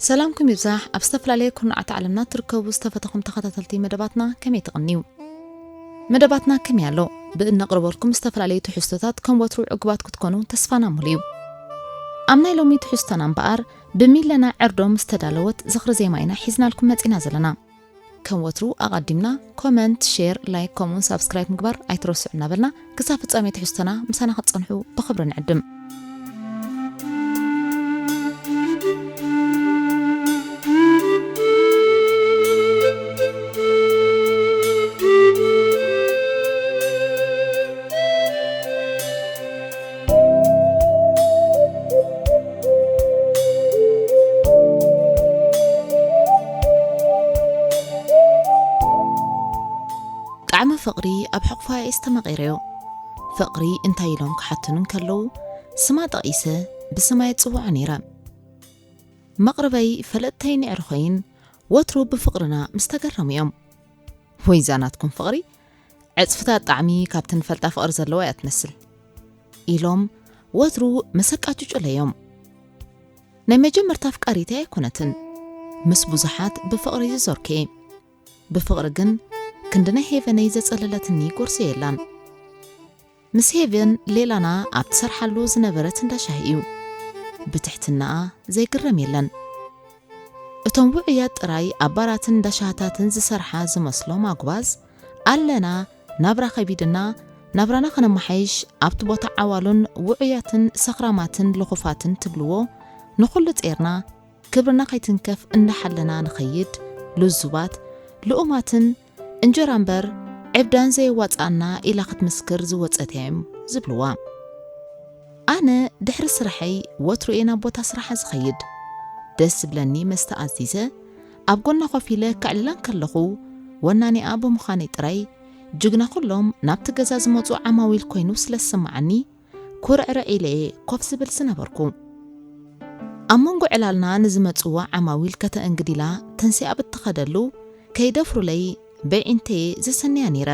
ሰላምኩም ይብዛሕ። ኣብ ዝተፈላለየ ኩርናዓት ዓለምና ትርከቡ ዝተፈተኹም ተኸታተልቲ መደባትና ከመይ ትቕንዩ? መደባትና ከመይ ኣሎ? ብእነቕርበልኩም ዝተፈላለዩ ትሕዝቶታት ከም ወትሩ ዕጉባት ክትኮኑ ተስፋና ሙሉ እዩ። ኣብ ናይ ሎሚ ትሕዝቶና እምበኣር ብሚለና ዕርዶም ዝተዳለወት ዝኽሪ ዜማ ኢና ሒዝናልኩም መጺና ዘለና። ከም ወትሩ ኣቐዲምና ኮመንት፣ ሼር፣ ላይክ ከምኡውን ሳብስክራይብ ምግባር ኣይትረስዑ እናበልና ክሳብ ፍጻሜ ትሕዝቶና ምሳና ክትጸንሑ ብኽብሪ ንዕድም። ጣዕሚ ፍቕሪ ኣብ ሕቑፋ እየ ዝተመቒረዮ። ፍቕሪ እንታይ ኢሎም ክሓቱኒ እንከለዉ፣ ስማ ጠቒሰ ብስማ እየ ዝጽውዖ ነይረ። መቕርበይ ፈለጥተይን ኣዕሩኸይን ወትሩ ብፍቕርና ምስ ተገረሙ እዮም። "ወይዛ ናትኩም ፍቕሪ ዕጽፍታት ጣዕሚ ካብቲ ንፈልጣ ፍቕሪ ዘለዋ እያ ትመስል" ኢሎም ወትሩ መሰቃጭጩለዮም። ናይ መጀመርታ ኣፍቃሪተይ ኣይኮነትን፣ ምስ ብዙሓት ብፍቕሪ ዝዞርኩ እየ። ብፍቕሪ ግን ክንዲ ናይ ሄቨነይ ዘጸለለትኒ ጎርዞ የላን። ምስ ሄቨን ሌላና ኣብ ትሰርሓሉ ዝነበረት እንዳ ሻሂ እዩ። ብትሕትናኣ ዘይግረም የለን። እቶም ውዑያት ጥራይ ኣብ ባራትን እንዳ ሻህታትን ዝሰርሓ ዝመስሎም ኣጉባዝ ኣለና ናብራ ከቢድና፣ ናብራና ከነመሓይሽ ኣብቲ ቦታ ዓዋሉን ውዑያትን ሰኽራማትን ልኹፋትን ትብልዎ ንኹሉ ጼርና ክብርና ከይትንከፍ እንዳሓለና ንኸይድ ልዙባት፣ ልኡማትን እንጀራ እምበር ዕብዳን ዘየዋጽኣና ኢላ ክትምስክር ዝወጸት እያ እዮም ዝብልዋ። ኣነ ድሕሪ ስራሐይ ወትሩ እየ ናብ ቦታ ስራሓ ዝኸይድ። ደስ ዝብለኒ መስተ ኣዚዘ ኣብ ጎና ኮፍ ኢለ ከዕልላ እንከለኹ ወናኒኣ ብምዃነይ ጥራይ ጅግና ኩሎም ናብቲ ገዛ ዝመጹ ዓማዊል ኮይኑ ስለ ዝስምዓኒ ኩርዕርዕ ኢለ እየ ኮፍ ዝብል ዝነበርኩ። ኣብ መንጎ ዕላልና ንዝመጽዋ ዓማዊል ከተእንግድ ኢላ ተንሲኣ ብትኸደሉ ከይደፍሩለይ በዒንተየ ዘሰንያ ነይረ።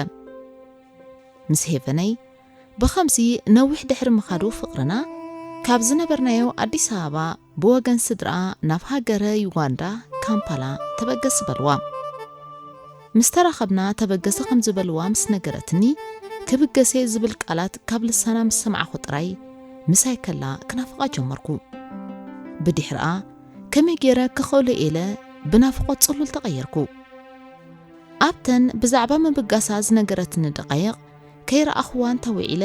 ምስ ሄቨነይ ብኸምዚ ነዊሕ ድሕሪ ምኻዱ ፍቕርና ካብ ዝነበርናዮ ኣዲስ ኣበባ ብወገን ስድራኣ ናብ ሃገረ ዩጋንዳ ካምፓላ ተበገስ በልዋ። ምስ ተራኸብና ተበገሰ ከም ዝበልዋ ምስ ነገረትኒ ክብገሰ ዝብል ቃላት ካብ ልሳና ምስ ሰማዕኹ ጥራይ ምሳይ ከላ ክናፍቓ ጀመርኩ። ብድሕርኣ ከመይ ገይረ ክኽእሎ ኢለ ብናፍቖት ጽሉል ተቐየርኩ። ኣብተን ብዛዕባ ምብጋሳ ዝነገረትኒ ደቓይቕ ከይረኣኽዋ እንተውዒለ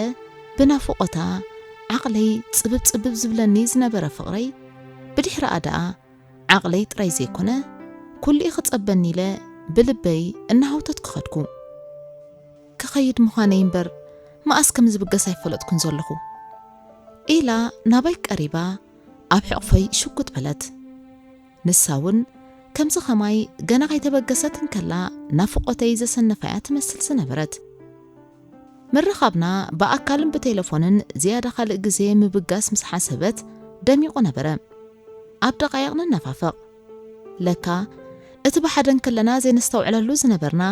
ብናፍቖታ ዓቕለይ ጽብብ ጽብብ ዝብለኒ ዝነበረ ፍቕረይ ብድሕርኣ ደኣ ዓቕለይ ጥራይ ዘይኮነ ኩሉኢ ክጸበኒ ኢለ ብልበይ እናሃውተትኩ ኸድኩ። ክኸይድ ምዃነይ እምበር መኣስ ከም ዝብገስ ኣይፈለጥኩን ዘለኹ ኢላ ናባይ ቀሪባ ኣብ ሕቕፈይ ሽጉጥ በለት። ንሳ እውን ከምዚ ኸማይ ገና ከይተበገሰት እንከላ ናፍቖተይ ዘሰነፋያ ትመስል ዝነበረት። ምርኻብና ብኣካልን ብቴሌፎንን ዝያዳ ካልእ ግዜ ምብጋስ ምስ ሓሰበት ደሚቑ ነበረ። ኣብ ደቓይቕ ንነፋፈቕ። ለካ እቲ ብሓደ እንከለና ዘይነስተውዕለሉ ዝነበርና፣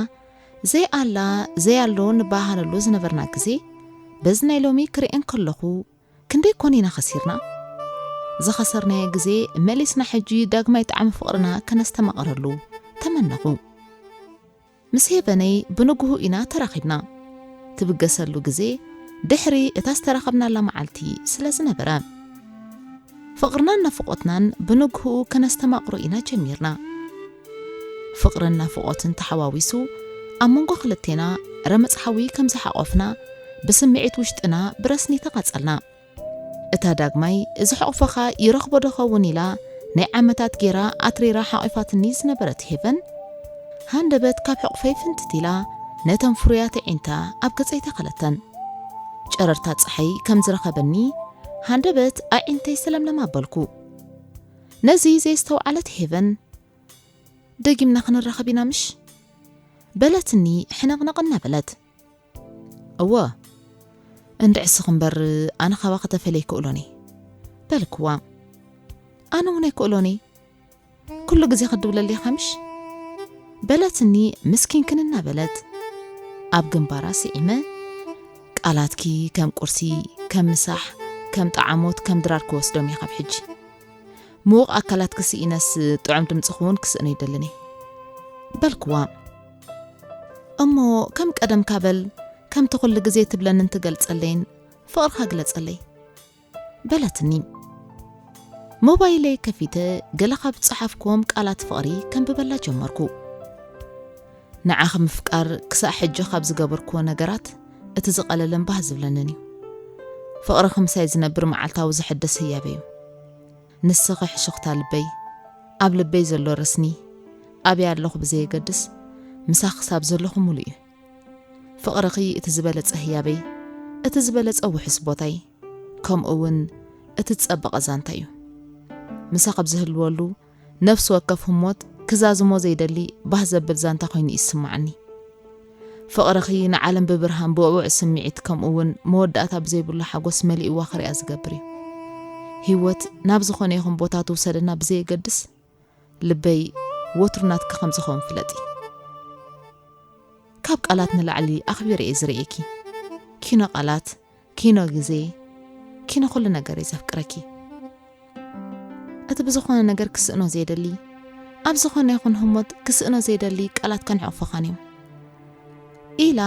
ዘይኣላ ዘይኣሎ ንበሃሃለሉ ዝነበርና ግዜ በዚ ናይ ሎሚ ክርእየን ከለኹ ክንደይ ኮን ኢና ኸሲርና? ዝኸሰርናዮ ግዜ መሊስና ሕጂ ዳግማይ ጣዕሚ ፍቕርና ከነስተማቕረሉ ተመነኹ። ምስ ሄቨነይ ብንግሁ ኢና ተራኺብና። ትብገሰሉ ግዜ ድሕሪ እታ ዝተራኸብናላ መዓልቲ ስለ ዝነበረ። ፍቕርናን ናፍቖትናን ብንግሁ ከነስተማቕሮ ኢና ጀሚርና። ፍቕርን ናፍቖትን ተሓዋዊሱ ኣብ መንጎ ክልቴና ረመጽ ሓዊ ከም ዝሓቖፍና ብስምዒት ውሽጥና ብረስኒ ተቓጸልና። እታ ዳግማይ እዚ ሕቑፎኻ ይረኽቦ ዶ ኸውን ኢላ ናይ ዓመታት ጌራ ኣትሪራ ሓቒፋትኒ ዝነበረት ሄቨን፣ ሃንደበት ካብ ሕቑፈይ ፍንትት ኢላ ነተን ፍሩያት ኣዒንታ ኣብ ገጸይ ተኸለተን። ጨረርታ ጸሓይ ከም ዝረኸበኒ ሃንደበት ኣዒንተይ ሰለምለም ኣበልኩ። ነዚ ዘየስተውዓለት ሄቨን፣ "ደጊምና ክንራኸብ ኢና ምሽ?" በለትኒ ሕንቕንቕ እናበለት። "እወ፣ እንድዒ እስኺ እምበር ኣነ ካባኺ ተፈልየ ኣይክእሎን እየ" በልክዋ። "ኣነ እውን ኣይክእሎን እየ፣ ኩሉ ግዜ ክትድውለለይ ኢኻ ምሽ?" በለትኒ ምስኪንክን እናበለት። ኣብ ግንባራ ስዒመ፣ ቃላትኪ ከም ቁርሲ፣ ከም ምሳሕ፣ ከም ጣዓሞት፣ ከም ድራር ክወስዶም እየ ካብ ሕጂ። ምዉቕ ኣካላትኪ ስኢነስ ጥዑም ድምፂ ክውን ክስእኖ ይደልን እየ። በልክዋ። እሞ ከም ቀደምካ በል፣ ከምቲ ኩሉ ግዜ ትብለንን ትገልጸለይን ፍቕርኻ ግለጸለይ። በለትኒ። ሞባይለይ ከፊተ ገለ ካብ ዝጸሓፍክዎም ቃላት ፍቕሪ ከንብበላ ጀመርኩ። ንዓኺ ምፍቃር ክሳዕ ሕጂ ካብ ዝገበርክዎ ነገራት እቲ ዝቐለለን ባህ ዝብለንን እዩ። ፍቕርኺ ምሳይ ዝነብር መዓልታዊ ዝሕደስ ህያበ እዩ። ንስኺ ሕሹኽታ ልበይ፣ ኣብ ልበይ ዘሎ ረስኒ፣ ኣበይ ኣለኹ ብዘየገድስ፣ ምሳኺ ክሳብ ዘለኹ ሙሉእ እዩ። ፍቕርኺ እቲ ዝበለጸ ህያበይ፣ እቲ ዝበለጸ ውሑስ ቦታይ፣ ከምኡ እውን እቲ ዝጸበቐ ዛንታ እዩ። ምሳኺ ኣብ ዝህልወሉ፣ ነፍሲ ወከፍ ህሞት ክዛዝሞ ዘይደሊ ባህ ዘብል ዛንታ ኮይኑ እዩ ዝስምዓኒ። ፍቕርኺ ንዓለም ብብርሃን ብውዕዉዕ ስምዒት፣ ከምኡ እውን መወዳእታ ብዘይብሉ ሓጎስ መሊእዋ ክሪኣ ዝገብር እዩ። ህይወት ናብ ዝኾነ ይኹን ቦታ ትውሰደና ብዘየገድስ፣ ልበይ ወትሩ ናትኪ ከም ዝኸውን ፍለጢ። ካብ ቃላት ንላዕሊ ኣኽቢረ እየ ዝርእየኪ። ኪኖ ቃላት፣ ኪኖ ግዜ፣ ኪኖ ኩሉ ነገር እየ ዘፍቅረኪ። እቲ ብዝኾነ ነገር ክስእኖ ዘይደሊ፣ ኣብ ዝኾነ ይኹን ህሞት ክስእኖ ዘይደሊ ቃላት ከንዕቕፎኻን እዮም። ኢላ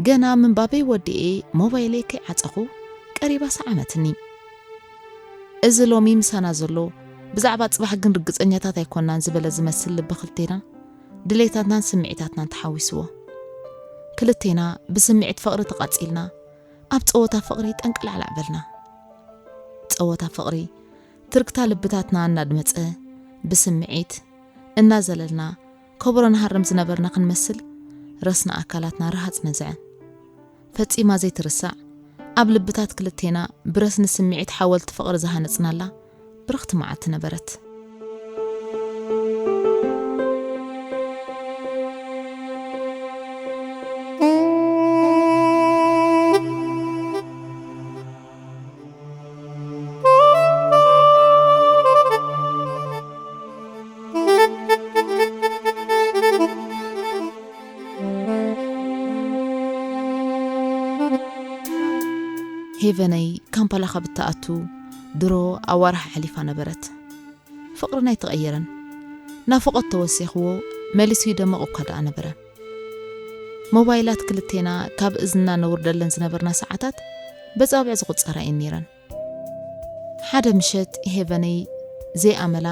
ገና ምንባበይ ወዲኤ ሞባይለይ ከይዓጸኹ ቀሪባ ሰዓመትኒ። እዚ ሎሚ ምሳና ዘሎ ብዛዕባ ጽባሕ ግን ርግጸኛታት ኣይኮናን ዝበለ ዝመስል ልቢ ክልቴና ድሌታትናን ስምዒታትናን ተሓዊስዎ። ክልቴና ብስምዒት ፍቕሪ ተቓጺልና ኣብ ጸወታ ፍቕሪ ጠንቀላዕላዕ በልና። ጸወታ ፍቕሪ ትርግታ ልብታትና እናድመጸ ብስምዒት እናዘለልና ከበሮ ንሃርም ዝነበርና ክንመስል ረስኒ ኣካላትና ረሃጽ ነዝዐ። ፈጺማ ዘይትርሳዕ ኣብ ልብታት ክልቴና ብረስኒ ስምዒት ሓወልቲ ፍቕሪ ዝሃነጽናላ ብርኽቲ መዓልቲ ነበረት። ሄቨነይ ካምፓላ ካብ እትኣቱ ድሮ ኣዋርሕ ሓሊፋ ነበረት። ፍቕርና ኣይተቐየረን። ናፍቖት ተወሲኽዎ መሊሱ ይደምቕ እኳ ደኣ ነበረ። ሞባይላት ክልቴና ካብ እዝንና ነውርደለን ዝነበርና ሰዓታት በጻብዕ ዝቑጸራ እየን ነይረን። ሓደ ምሸት ሄቨነይ ዘይኣመላ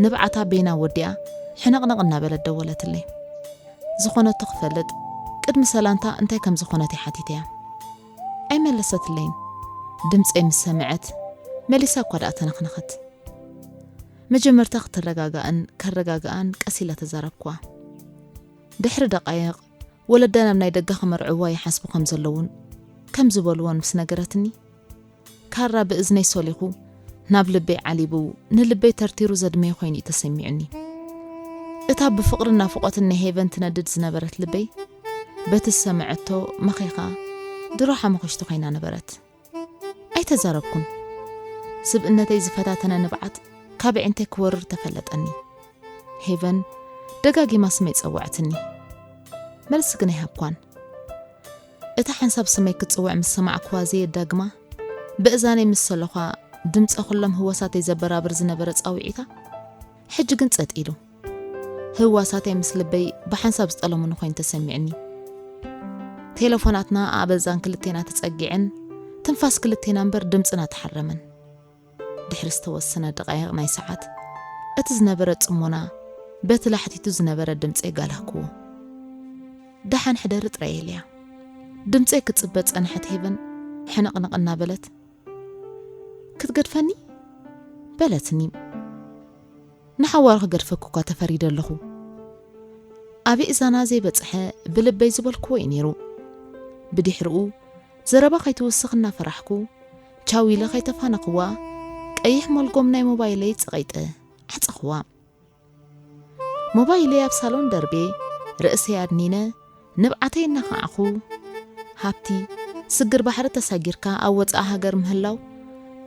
ንብዓታ በይና ወዲኣ ሕንቕንቕ እናበለት ደወለትለይ። ዝኾነቶ ክፈልጥ ቅድሚ ሰላምታ እንታይ ከም ዝኾነት እየ ሓቲተያ። ኣይመለሰትለይን። ድምፀይ ምስ ሰምዐት መሊሳ እኳ ደኣ ተነኽነኸት። መጀመርታ ክትረጋጋእን ከረጋግኣን ቀስ ኢለ ተዛረብክዋ። ድሕሪ ደቃይቕ ወለዳ ናብ ናይ ደገ ክመርዕዋ ይሓስቡ ከም ዘለውን ከም ዝበልዎን ምስ ነገረትኒ፣ ካራ ብእዝነይ ሶሊኹ ናብ ልበይ ዓሊቡ ንልበይ ተርቲሩ ዘድመየ ኮይኑ እዩ ተሰሚዑኒ። እታ ብፍቕርን ናፍቖትን ናይ ሄቨን ትነድድ ዝነበረት ልበይ በቲ ዝሰምዐቶ መኺኻ ድሮ ሓመኹሽቲ ኮይና ነበረት። ኣይተዛረብኩን። ስብእነተይ ዝፈታተነ ንብዓት ካብ ኣዒንተይ ክወርር ተፈለጠኒ። ሄቨን ደጋጊማ ስመይ ጸውዐትኒ። መልሲ ግን ኣይሃብኳን። እታ ሓንሳብ ስመይ ክትጽውዕ ምስ ሰማዕክዋ ዘየዳግማ ብእዛነይ ምስ ሰለዃ ድምጸ ኩሎም ህዋሳተይ ዘበራብር ዝነበረ ጻውዒታ ሕጂ ግን ጸጥ ኢሉ። ህዋሳተይ ምስ ልበይ ብሓንሳብ ዝጠለሙኒ ኮይኑ ተሰሚዕኒ። ቴለፎናትና ኣበዛን ክልቴና ተጸጊዐን ትንፋስ ክልቴና እምበር ድምጽና ተሓረመን። ድሕሪ ዝተወሰነ ደቓይቕ ናይ ሰዓት እቲ ዝነበረ ጽሞና በቲ ላሕቲቱ ዝነበረ ድምጸይ ጋላህክዎ። ደሓን ሕደሪ ጥራይ ኢለያ። ድምጸይ ክጽበ ጸንሐት ሄቨን ሕንቕንቕ እናበለት ክትገድፈኒ በለትኒ። ንሓዋሩ ክገድፈኩ እኳ ተፈሪደ ኣለኹ። ኣብ እዛና ዘይበጽሐ ብልበይ ዝበልክዎ እዩ ነይሩ። ብድሕሪኡ ዘረባ ከይትውስኽ እናፈራሕኩ ቻው ኢለ ከይተፋነኽዋ ቀይሕ ሞልጎም ናይ ሞባይለይ ጸቒጠ ዓጸኽዋ። ሞባይለይ ኣብ ሳሎን ደርቤ ርእሰይ ኣድኒነ ንብዓተይ እናኸዓኹ፣ ሃብቲ ስግር ባሕሪ ተሳጊርካ ኣብ ወጻኢ ሃገር ምህላው፣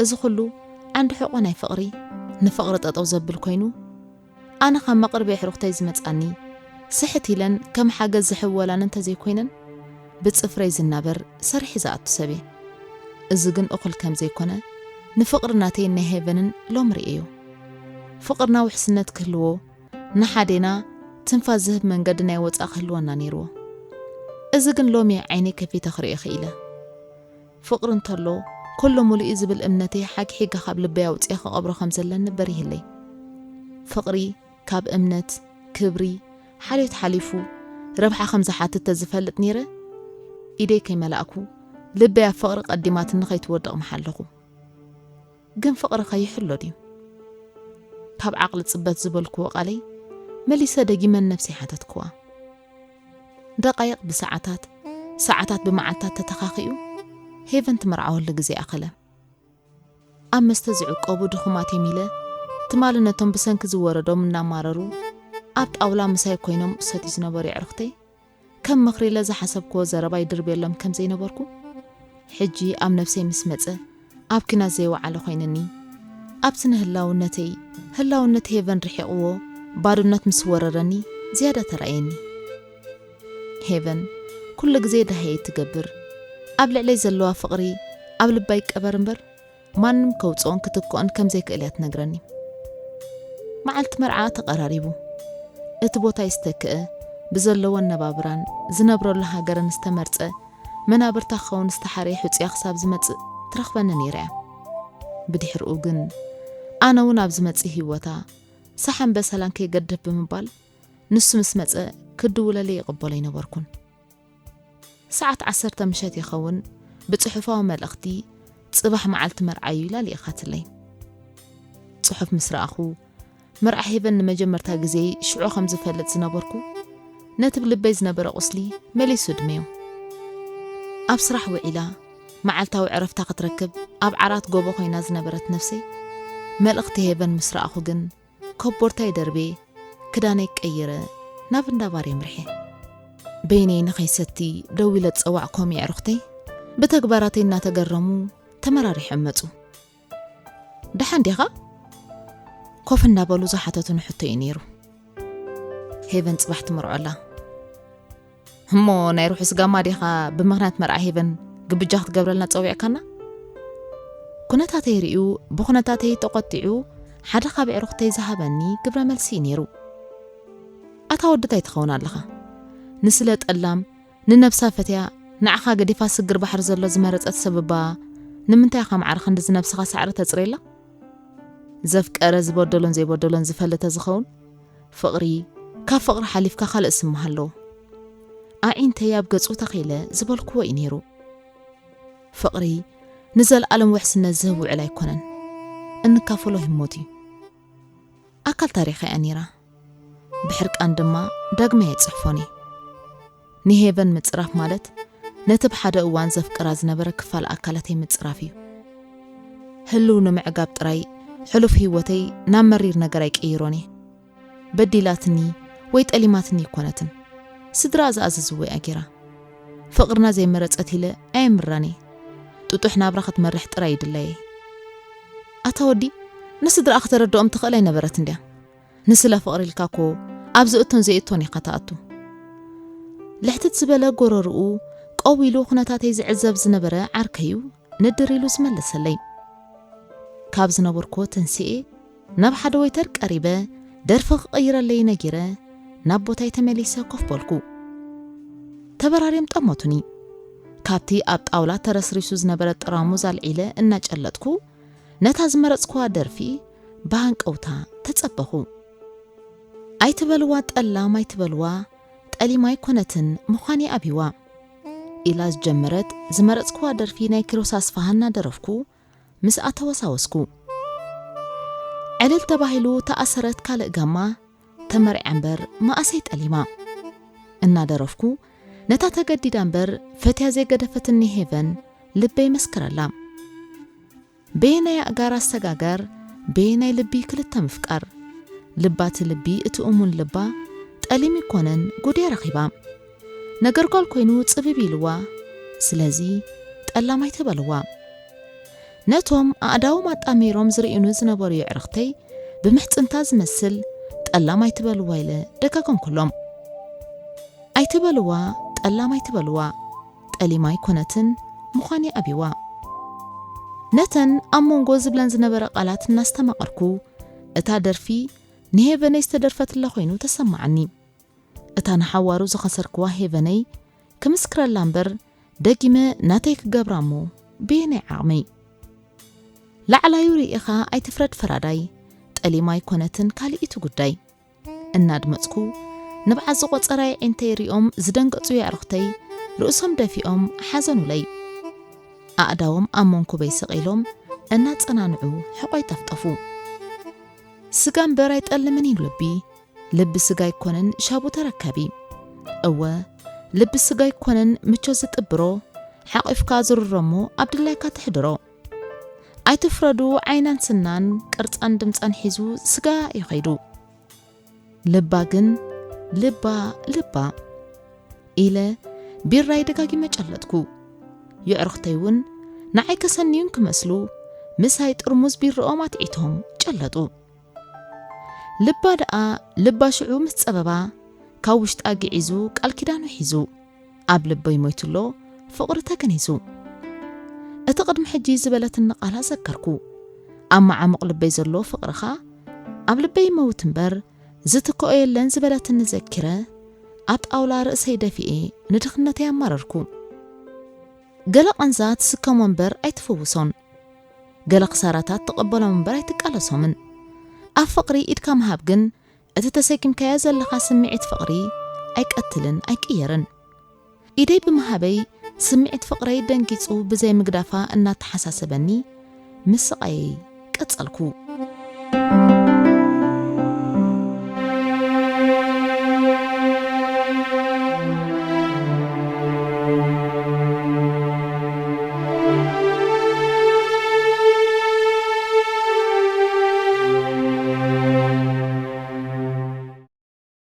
እዚ ኹሉ ዓንዲ ሕቖ ናይ ፍቕሪ፣ ንፍቕሪ ጠጠው ዘብል ኮይኑ፣ ኣነ ካብ መቕርቢ ኣሕሩኽተይ ዝመጻኒ ስሕት ኢለን ከም ሓገዝ ዝሕወላን እንተዘይኮይነን፣ ብጽፍረይ ዝናበር ሰሪሕ ዝኣቱ ሰብ እየ። እዚ ግን እኹል ከም ዘይኮነ ንፍቕሪ ናተይን ናይ ሄቨንን ሎም ርእየዮ። ፍቕርና ውሕስነት ክህልዎ፣ ንሓዴና ትንፋስ ዝህብ መንገዲ ናይ ወጻእ ክህልወና ነይርዎ። እዚ ግን ሎሚ ዓይነይ ከፊተ ክርእዮ ክኢለ። ፍቕሪ እንተሎ፣ ኩሉ ሙሉእ እዩ ዝብል እምነተይ ሓግሒገ ካብ ልበይ ኣውጺኤ ክቐብሮ ከም ዘለኒ በሪህለይ። ፍቕሪ ካብ እምነት፣ ክብሪ፣ ሓልዮት ሓሊፉ ረብሓ ከም ዝሓትት ተዝፈልጥ ነይረ፣ ኢደይ ከይመላእኩ ልበይ ኣብ ፍቕሪ ቀዲማትኒ ከይትወድቕ ምሓለኹ። ግን ፍቕሪ ከይሕሎ ድዩ? ካብ ዓቕሊ ጽበት ዝበልክዎ ቃለይ መሊሰ ደጊመን ነብሰይ ሓተትክዋ። ደቃይቕ ብሰዓታት፣ ሰዓታት ብመዓልታት ተተኻኺኡ፣ ሄቨን ትምርዓወሉ ግዜ ኣኸለ። ኣብ መስተ ዝዕቀቡ ድኹማት እዮም ኢለ፣ ትማሊ ነቶም ብሰንኪ ዝወረዶም እናማረሩ ኣብ ጣውላ ምሳይ ኮይኖም ሰትዩ ዝነበሩ የዕርኽተይ፣ ከም ምኽሪ ኢለ ዝሓሰብክዎ ዘረባ ይድርብየሎም ከም ዘይነበርኩ፣ ሕጂ ኣብ ነብሰይ ምስ መጸ፣ ኣብ ኲናት ዘይወዓለ ኮይንኒ። ኣብቲ ንህላውነተይ፣ ህላውነት ሄቨን ርሒቕዎ፣ ባዶነት ምስ ወረረኒ፣ ዝያዳ ተራእየኒ። ሄቨን፣ ኩሉ ግዜ ደሃየይ ትገብር። ኣብ ልዕለይ ዘለዋ ፍቕሪ ኣብ ልባ ይቀበር እምበር፣ ማንም ከውጽኦን ክትክኦን ከም ዘይክእል እያ ትነግረኒ። መዓልቲ መርዓ ተቐራሪቡ። እቲ ቦታ ይስተክአ፣ ብዘለዎ ኣነባብራን ዝነብረሉ ሃገርን ዝተመርጸ፣ መናብርታ ክኸውን ዝተሓረየ ሕጹያ ክሳብ ዝመጽእ ትረኽበኒ ነይራ እያ። ብድሕሪኡ ግን ኣነ እውን ኣብ ዝመጽእ ህይወታ ሰሓን በሰላን ከይገድፍ ብምባል፣ ንሱ ምስ መጸ ክድውለለይ ይቕበሎ ኣይነበርኩን። ሰዓት ዓሰርተ ምሸት ይኸውን ብጽሑፋዊ መልእኽቲ፣ "ጽባሕ መዓልቲ መርዓዩ" ኢላ ልኢኻትለይ። ጽሑፍ ምስ ረኣኹ፣ መርዓ ሄቨን ንመጀመርታ ግዜ ሽዑ ከም ዝፈልጥ ዝነበርኩ፣ ነቲ ብልበይ ዝነበረ ቁስሊ መሊሱ ድመዮ። ኣብ ስራሕ ውዒላ፣ መዓልታዊ ዕረፍታ ክትረክብ ኣብ ዓራት ጎቦ ኮይና ዝነበረት ነፍሰይ፣ መልእኽቲ ሄቨን ምስ ረኣኹ ግን፣ ኮቦርታይ ደርቤ፣ ክዳነይ ቀይረ፣ ናብ እንዳ ባር የምርሐ። በይነይ ንኸይሰቲ ደው ኢለ ዝጸዋዕኮም የዕሩኽተይ፣ ብተግባራተይ እናተገረሙ ተመራሪሖም መጹ። "ደሓን ዲኻ?" ኮፍ እንዳበሉ ዝሓተቱኒ ሕቶ እዩ ነይሩ። "ሄቨን ጽባሕ ትምርዖ ኣላ። እሞ ናይ ርሑስ ጋማ ዲኻ ብምኽንያት መርዓ ሄቨን ግብጃ ክትገብረልና ጸዊዕካና?" ኩነታተይ ርእዩ፣ ብኩነታተይ ተቖጢዑ፣ ሓደ ካብ ኣዕሩኽተይ ዝሃበኒ ግብረ መልሲ እዩ ነይሩ። "ኣታ ወዲ እንታይ ትኸውን ኣለኻ? ንስለ ጠላም፣ ንነብሳ ፈትያ፣ ንዓኻ ገዲፋ ስግር ባሕሪ ዘሎ ዝመረጸት ሰብ እባ፣ ንምንታይ ኢኻ ማዕረ ክንድዚ ነብስኻ ሳዕሪ ተጽርየላ? ዘፍቀረ ዝበደሎን ዘይበደሎን ዝፈልጥ ተዝኸውን፣ ፍቕሪ፣ ካብ ፍቕሪ ሓሊፍካ ካልእ ስም ምሃለዎ። ኣዒንተይ ኣብ ገጹ ተኺለ ዝበልክዎ እዩ ነይሩ። ፍቕሪ ንዘለኣለም ውሕስነት ዝህብ ውዕል ኣይኮነን፣ እንካፈሎ ህሞት እዩ። ኣካል ታሪኸይ እያ ነይራ፣ ብሕርቃን ድማ ዳግማይ ኣይጽሕፎን እየ። ንሄቨን ምጽራፍ ማለት ነቲ ብሓደ እዋን ዘፍቅራ ዝነበረ ክፋል ኣካላተይ ምጽራፍ እዩ። ህልው ንምዕጋብ ጥራይ ሕሉፍ ህይወተይ ናብ መሪር ነገር ኣይቀይሮን እየ። በዲላትኒ ወይ ጠሊማትኒ ኣይኮነትን። ስድራ ዝኣዘዝዎ እያ ገይራ። ፍቕርና ዘይመረጸት ኢለ ኣየምራን እየ። ጥጡሕ ናብራ ክትመርሕ ጥራይ ይድለየ። ኣታ ወዲ፣ ንስድራኣ ክተረድኦም ትኽእል ኣይነበረትን ድያ? ንስለ ፍቕሪ ኢልካ እኮ ኣብ ዝእቶን ዘይእቶን ኢኻ ትኣቱ። ልሕትት ዝበለ ጎረርኡ ቀዊሉ ኩነታተይ ዝዕዘብ ዝነበረ ዓርከዩ ንድር ኢሉ ዝመለሰለይ። ካብ ዝነበርኩዎ ተንሲኤ ናብ ሓደ ወይተር ቀሪበ ደርፊ ክቕይረለይ ነጊረ ናብ ቦታይ ተመሊሰ ኮፍ በልኩ። ተበራርዮም ጠመቱኒ። ካብቲ ኣብ ጣውላ ተረስሪሱ ዝነበረ ጠራሙዝ ኣልዒለ እናጨለጥኩ ነታ ዝመረጽኩዋ ደርፊ ብሃንቀውታ ተጸበኹ። "ኣይትበልዋ ጠላም ኣይትበልዋ፣ ጠሊም ኣይኮነትን ምዃን ይኣብይዋ" ኢላ ዝጀመረት ዝመረጽኩዋ ደርፊ ናይ ኪሮስ ኣስፍሃ እናደረፍኩ ምስ ኣተወሳወስኩ፣ ዕልል ተባሂሉ ተኣሰረት ካልእ ጋማ፣ ተመርዕያ እምበር መኣሰይ ጠሊማ። እናደረፍኩ ነታ ተገዲዳ እምበር ፈትያ ዘይገደፈትኒ ሄቨን ልበይ መስከረላ። በየናይ ኣእጋር ኣሰጋገር፣ በየናይ ልቢ ክልተ ምፍቃር። ልባ እቲ ልቢ እቲ እሙን ልባ ጠሊም ይኮነን ጉድያ ረኺባ። ነገር ጓል ኮይኑ ጽብብ ኢልዋ፣ ስለዚ ጠላም ኣይትበልዋ። ነቶም ኣእዳዎም ኣጣሚሮም ዝርእዩኒ ዝነበሩ የዕርኽተይ ብምሕጽንታ ዝመስል ጠላም ኣይትበልዋ ኢለ ደጋገምኩሎም። ኣይትበልዋ፣ ጠላም ኣይትበልዋ፣ ጠሊም ኣይኮነትን ምዃን ይኣብይዋ። ነተን ኣብ መንጎ ዝብለን ዝነበረ ቃላት እናስተማቐርኩ፣ እታ ደርፊ ንሄቨነይ ዝተደርፈትላ ኮይኑ ተሰማዓኒ። እታ ንሓዋሩ ዝኸሰርክዋ ሄቨነይ ክምስክረላ እምበር፣ ደጊመ ናተይ ክገብራ እሞ ብየናይ ዓቕመይ? ላዕላዩ ርኢኻ ኣይትፍረድ ፈራዳይ፣ ጠሊም ኣይኮነትን ካልእ እቲ ጉዳይ። እናድመጽኩ ንብዓት ዝቖጸራ የዒንተይ ሪኦም ዝደንገጹ የዕርኽተይ ርእሶም ደፊኦም ሓዘኑለይ። ኣእዳዎም ኣብ መንኩበይ ሰቒሎም እናጸናንዑ ሕቖይ ጠፍጠፉ። ስጋ እምበር ኣይጠልምን እዩ ልቢ፣ ልቢ ስጋ ኣይኮነን ሻቡ ተረካቢ። እወ፣ ልቢ ስጋ ኣይኮነን ምቾት ዝጥብሮ፣ ሓቒፍካ ዝርሮ እሞ ኣብ ድላይካ ተሕድሮ። ኣይትፍረዱ ዓይናን ስናን ቅርጻን ድምጻን ሒዙ ስጋ እዩ ኸይዱ። ልባ ግን ልባ ልባ ኢለ ቢራይ ደጋጊመ ጨለጥኩ። የዕርኽተይ እውን ንዓይ ከሰንዩን ክመስሉ ምሳይ ጥርሙዝ ቢርኦም ኣትዒቶም ጨለጡ። ልባ ደኣ ልባ ሽዑ ምስ ጸበባ ካብ ውሽጣ ግዒዙ ቃል ኪዳኑ ሒዙ ኣብ ልበይ ሞይቱሎ ፍቕሪ ተገኒዙ። እቲ ቅድሚ ሕጂ ዝበለትኒ ቃል ኣዘከርኩ። ኣብ መዓሙቕ ልበይ ዘሎ ፍቕርኻ ኣብ ልበይ ይመውት እምበር ዝትክኦ የለን ዝበለትኒ ዘኪረ ኣብ ጣውላ ርእሰይ ደፊኤ ንድኽነተይ ኣማረርኩ። ገለ ቃንዛ ትስከሞ እምበር ኣይትፍውሶን። ገለ ክሳራታት ትቕበሎም እምበር ኣይትቃለሶምን። ኣብ ፍቕሪ ኢድካ ምሃብ ግን እቲ ተሰኪምካዮ ዘለኻ ስምዒት ፍቕሪ ኣይቀትልን ኣይቅየርን። ኢደይ ብምሃበይ ስምዒት ፍቕረይ ደንጊጹ ብዘይ ምግዳፋ እናተሓሳሰበኒ ምስቓየይ ቀጸልኩ።